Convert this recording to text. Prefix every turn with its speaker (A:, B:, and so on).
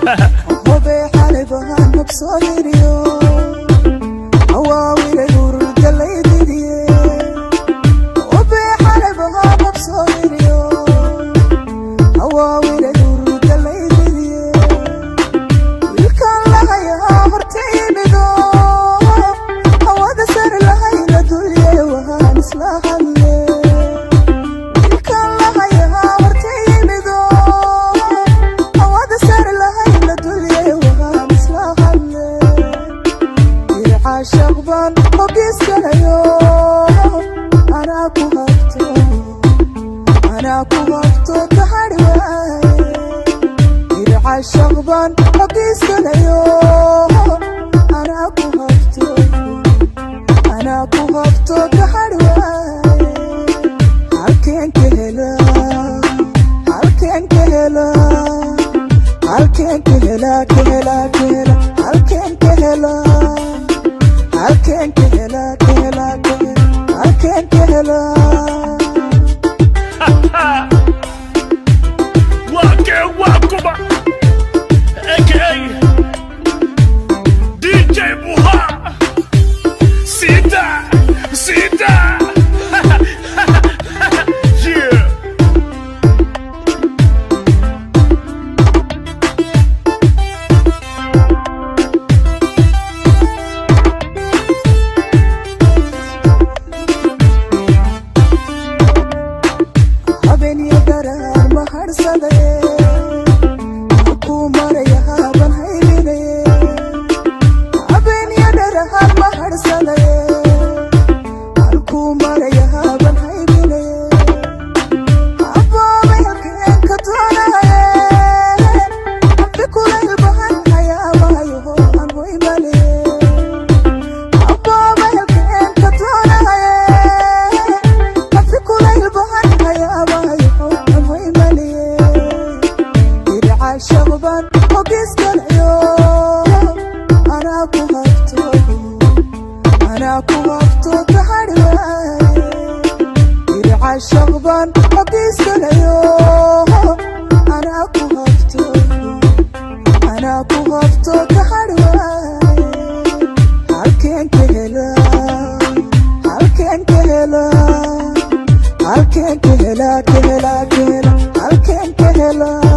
A: Hobey xalay bahan habsooyiriyo hawaawilay hurdalaydidiye. Hobey xalay bahan habsooyiriyo hawaawilay hurdalaydidiye. Wiilkaan lahayaa hortaymido hawada sare lahayna dulye wahaan isla hadle. Wiilkaan lahayaa hortaymido hawada sare lahayna dulye wahaan isla hadle. Ircaashaq baan hogiskanayo anaa ku habto, anaa ku habto kahadhi waaye. Ircaashaq baan hogiskanayo anaa ku habto, anaa ku habto kahadhi waaye. Halkeen ka helaa, halkeen ka helaa, halkeen ka helaa, ka helaa, ka helaa, halkeen ka helaa, halkeen ka helaa, ka helaa, ka helaa, halkeen ka helaa.
B: Waa kee, waa kuma? Aka DJ Buha. Sida sida, yeah.
A: Habeen iyo daraar ma hadhsadaye, halkuu maraya haban haybinaye. Habeen iyo daraar ma hadhsadaye, halkuu maraya haban haybinaye. Habboobay halkeen ka doonaye, hambi kulayl bahan hayaabahayo aan hoy maliye. Habboobay halkeen ka doonaye, hambi kulayl bahan hayaabahayo aan hoy maliye. Ircaashaq baan hogiskanayo anaa ku habto, anaa ku habto kahadhi waaye. Ircaashaq baan hogiskanayo anaa ku habto, anaa ku habto kahadhi waaye. Halkeen ka helaa, halkeen ka helaa, halkeen ka helaa, ka helaa, ka helaa, halkeen ka helaa.